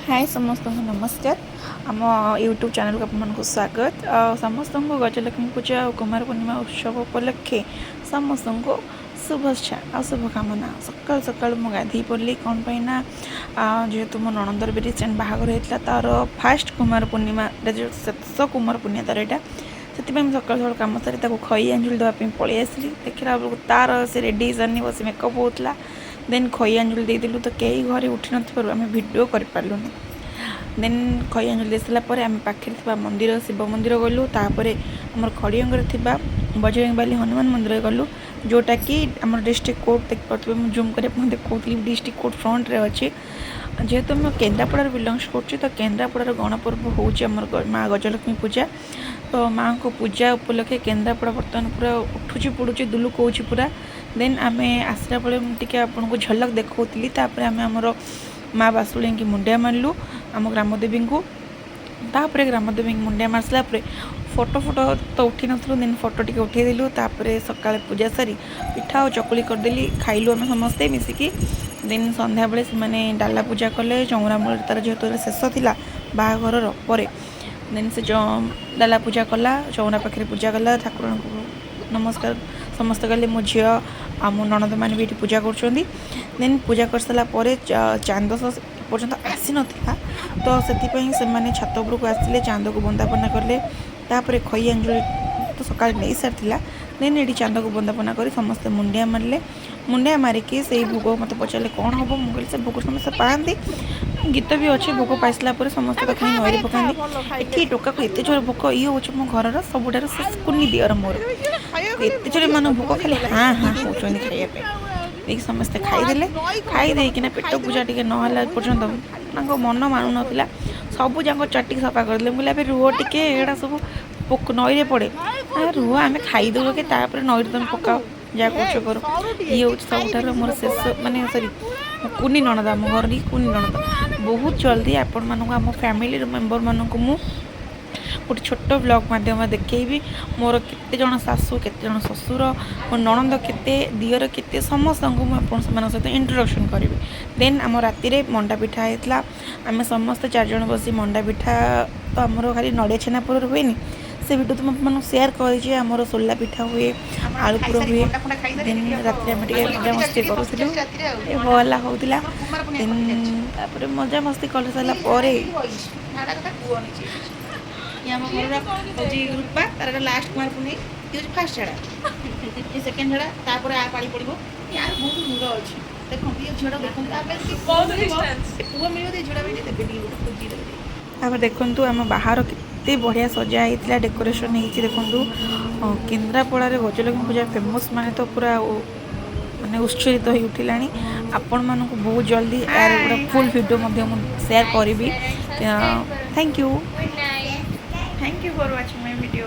ହାଏ, ସମସ୍ତଙ୍କୁ ନମସ୍କାର। ଆମ ୟୁଟ୍ୟୁବ୍ ଚ୍ୟାନେଲକୁ ଆପଣମାନଙ୍କୁ ସ୍ୱାଗତ। ଆଉ ସମସ୍ତଙ୍କୁ ଗଜଲକ୍ଷ୍ମୀ ପୂଜା ଆଉ କୁମାର ପୂର୍ଣ୍ଣିମା ଉତ୍ସବ ଉପଲକ୍ଷେ ସମସ୍ତଙ୍କୁ ଶୁଭେଚ୍ଛା ଆଉ ଶୁଭକାମନା। ସକାଳୁ ସକାଳୁ ମୁଁ ଗାଧୋଇ ପଡ଼ିଲି। କ'ଣ ପାଇଁ ନା ଯେହେତୁ ମୋ ନଣନ୍ଦର ବି ରିସେଣ୍ଟ ବାହାଘର ହେଇଥିଲା, ତା'ର ଫାଷ୍ଟ କୁମାର ପୂର୍ଣ୍ଣିମା, ଯେଉଁ ଶେଷ କୁମାର ପୂର୍ଣ୍ଣିମା ତା'ର ଏଇଟା। ସେଥିପାଇଁ ମୁଁ ସକାଳୁ ସକାଳୁ କାମ ସାରି ତାକୁ ଖଇ ଆଞ୍ଜୁଳି ଦେବା ପାଇଁ ପଳେଇ ଆସିଲି। ଦେଖିଲା ବେଳକୁ ତା'ର ସେ ରେଡ଼ି ହେଇସାରିନି, ବସି ମେକଅପ୍ ହେଉଥିଲା। ଦେନ୍ ଖଇ ଆଞ୍ଜୁଳି ଦେଇଦେଲୁ। ତ କେହି ଘରେ ଉଠିନଥିବାରୁ ଆମେ ଭିଡ଼ିଓ କରିପାରିଲୁନି। ଦେନ୍ ଖଇ ଆଞ୍ଜୁଳି ଦେଇ ସାରିଲା ପରେ ଆମେ ପାଖରେ ଥିବା ମନ୍ଦିର, ଶିବ ମନ୍ଦିର ଗଲୁ। ତାପରେ ଆମର ଖଡ଼ିଅଙ୍ଗରେ ଥିବା ବଜରଙ୍ଗବାଲି ହନୁମାନ ମନ୍ଦିର ଗଲୁ, ଯେଉଁଟାକି ଆମର ଡିଷ୍ଟ୍ରିକ୍ଟ କୋର୍ଟ ଦେଖିପାରୁଥିବେ। ମୁଁ ଜୁମ୍ କରି ଆପଣଙ୍କୁ ଦେଖାଉଥିଲି, ଡିଷ୍ଟ୍ରିକ୍ଟ କୋର୍ଟ ଫ୍ରଣ୍ଟରେ ଅଛି। ଯେହେତୁ ମୁଁ କେନ୍ଦ୍ରାପଡ଼ାରୁ ବିଲଙ୍ଗସ୍ କରୁଛି, ତ କେନ୍ଦ୍ରାପଡ଼ାର ଗଣପର୍ବ ହେଉଛି ଆମର ମା ଗଜଲକ୍ଷ୍ମୀ ପୂଜା। ତ ମାଆଙ୍କ ପୂଜା ଉପଲକ୍ଷେ କେନ୍ଦ୍ରାପଡ଼ା ବର୍ତ୍ତମାନ ପୁରା ଉଠୁଛି, ପଡ଼ୁଛି, ଦୁଲୁକଉଛି ପୁରା। ଦେନ୍ ଆମେ ଆସିଲା ବେଳେ ମୁଁ ଟିକେ ଆପଣଙ୍କୁ ଝଲକ ଦେଖାଉଥିଲି। ତାପରେ ଆମେ ଆମର ମା ବାସୁଳୀଙ୍କୁ ମୁଣ୍ଡିଆ ମାରିଲୁ, ଆମ ଗ୍ରାମଦେବୀଙ୍କୁ। ତାପରେ ଗ୍ରାମଦେବୀଙ୍କୁ ମୁଣ୍ଡିଆ ମାରି ସାରିଲା ପରେ ଫଟୋ ଫଟୋ ତ ଉଠି ନଥିଲୁ, ଦେନ୍ ଫଟୋ ଟିକେ ଉଠେଇଦେଲୁ। ତାପରେ ସକାଳେ ପୂଜା ସାରି ପିଠା ଆଉ ଚକୁଳି କରିଦେଲି, ଖାଇଲୁ ଆମେ ସମସ୍ତେ ମିଶିକି। ଦେନ୍ ସନ୍ଧ୍ୟାବେଳେ ସେମାନେ ଡାଲା ପୂଜା କଲେ ଚଉରା ମୂଳରେ। ତା'ର ଯେହେତୁ ଶେଷ ଥିଲା ବାହାଘରର ପରେ, ଦେନ୍ ସେ ଡାଲା ପୂଜା କଲା, ଚଉରା ପାଖରେ ପୂଜା କଲା, ଠାକୁରଙ୍କୁ ନମସ୍କାର ସମସ୍ତେ କଲେ। ମୋ ଝିଅ ଆଉ ମୋ ନଣନ୍ଦମାନେ ବି ଏଠି ପୂଜା କରୁଛନ୍ତି। ଦେନ୍ ପୂଜା କରିସାରିଲା ପରେ ଚାନ୍ଦ ପର୍ଯ୍ୟନ୍ତ ଆସିନଥିଲା, ତ ସେଥିପାଇଁ ସେମାନେ ଛାତ ଉପରକୁ ଆସିଲେ, ଚାନ୍ଦକୁ ବନ୍ଦାପନା କଲେ। ତାପରେ ଖଇ ଆଞ୍ଜୁଳି ତ ସକାଳେ ନେଇସାରିଥିଲା। ଦେନ୍ ଏଠି ଚାନ୍ଦକୁ ବନ୍ଦାପନା କରି ସମସ୍ତେ ମୁଣ୍ଡିଆ ମାରିଲେ। ମୁଣ୍ଡିଆ ମାରିକି ସେଇ ଭୋଗ ମୋତେ ପଚାରିଲେ କ'ଣ ହେବ। ମୁଁ କହିଲି ସେ ଭୋଗ ସମସ୍ତେ ପାଆନ୍ତି, ଗୀତ ବି ଅଛି। ଭୋଗ ପାଇସାରିଲା ପରେ ସମସ୍ତେ ତାକୁ ନେଇ ନଈରେ ପକାନ୍ତି। ଏଠି ଟୋକାକୁ ଏତେ ଜୋର ଭୋକ। ଇଏ ହେଉଛି ମୋ ଘରର ସବୁଠାରୁ ସେ କୁନି ଦିଅର ମୋର। ଏତେ ଜୋର ଏମାନଙ୍କୁ ଭୋକ, ଖାଲି ହାଁ ହାଁ ହେଉଛନ୍ତି ଖାଇବା ପାଇଁ। ଦେଇକି ସମସ୍ତେ ଖାଇଦେଲେ। ଖାଇ ଦେଇକିନା ପେଟ ପୂଜା ଟିକେ ନହେଲା ପର୍ଯ୍ୟନ୍ତ ତାଙ୍କ ମନ ମାନୁନଥିଲା। ସବୁ ଯାକ ଚାଟିକି ସଫା କରିଦେଲେ। ମୁଁ କହିଲି, ଆବେ ରୁହ ଟିକେ, ଏଗୁଡ଼ା ସବୁ ପୋକ ନଈରେ ପଡ଼େ। ରୁହ, ଆମେ ଖାଇଦେବୁ କି, ତାପରେ ନଈରେ ତମେ ପକାଅ, ଯାହା କରୁଛ କର। ଇଏ ହେଉଛି ସବୁଠାରୁ ମୋର ଶେଷ, ମାନେ ସରି, କୁନି ନଣନ୍ଦ, ଆମ ଘରର କୁନି ନଣନ୍ଦ। ବହୁତ ଜଲ୍ଦି ଆପଣମାନଙ୍କୁ ଆମ ଫ୍ୟାମିଲିର ମେମ୍ବରମାନଙ୍କୁ ମୁଁ ଗୋଟେ ଛୋଟ ବ୍ଲଗ୍ ମାଧ୍ୟମରେ ଦେଖେଇବି, ମୋର କେତେ ଜଣ ଶାଶୁ, କେତେ ଜଣ ଶ୍ୱଶୁର, ମୋ ନଣନ୍ଦ କେତେ, ଦିଅର କେତେ, ସମସ୍ତଙ୍କୁ ମୁଁ ଆପଣ ସେମାନଙ୍କ ସହିତ ଇଣ୍ଟ୍ରୋଡକ୍ସନ୍ କରିବି। ଦେନ୍ ଆମ ରାତିରେ ମଣ୍ଡା ପିଠା ହେଇଥିଲା। ଆମେ ସମସ୍ତେ ଚାରିଜଣ ବସି ମଣ୍ଡା ପିଠା ତ ଆମର ଖାଲି ନଡ଼ିଆ ଛେନା ପୁରରେ ହୁଏନି, ସେ ଭିଡ଼ିଓ ତ ମୁଁ ଆପଣମାନଙ୍କୁ ସେୟାର କରିଛି। ଆମର ସୋଲା ପିଠା ହୁଏ, ଆଳୁ ପୁର ହୁଏ। ଦେନ୍ ରାତିରେ ଆମେ ଟିକେ ମଜାମସ୍ତି କରୁଥିଲୁ, ଏ ହଲ୍ଲା ହେଉଥିଲା। ଦେନ୍ ତାପରେ ମଜାମସ୍ତି କରିସାରିଲା ପରେ ଇଏ ଆମ ଘରର ହେଉଛି ରୂପା। ତାର ଏଇଟା ଲାଷ୍ଟ କୁମାର ପୂର୍ଣ୍ଣିମା। ଇଏ ହେଉଛି ଫାଷ୍ଟ ଝାଡ଼ା, ଇଏ ସେକେଣ୍ଡ ଝାଡ଼ା, ତାପରେ ଆ ପାଳି ପଡ଼ିବ। ୟାର ବହୁତ ମୁଣ୍ଡ ଅଛି। ଦେଖନ୍ତୁ, ଇଏ ଝିଅଟା ଦେଖନ୍ତୁ। ତା ପାଇଁ ପୁଅ ମିଳିବ, ଏ ପୁଅ ମିଳିବ ତ, ଏ ଝିଅଟା ପାଇଁ ଟିକେ ଦେବେ, ଟିକେ ଗୋଟେ ଖୋଜି ଦେବେ। ତାପରେ ଦେଖନ୍ତୁ, ଆମ ବାହାର କେତେ ବଢ଼ିଆ ସଜା ହେଇଥିଲା, ଡେକୋରେସନ୍ ହେଇଛି ଦେଖନ୍ତୁ। କେନ୍ଦ୍ରାପଡ଼ାରେ ଗଜଲକ୍ଷ୍ମୀ ପୂଜା ଫେମସ୍, ମାନେ ତ ପୁରା ମାନେ ଉତ୍ସରିତ ହେଇ ଉଠିଲାଣି। ଆପଣମାନଙ୍କୁ ବହୁତ ଜଲ୍ଦି ଏହାର ଗୋଟେ ଫୁଲ୍ ଭିଡ଼ିଓ ମଧ୍ୟ ମୁଁ ସେୟାର କରିବି। Thank you, thank you for watching my video.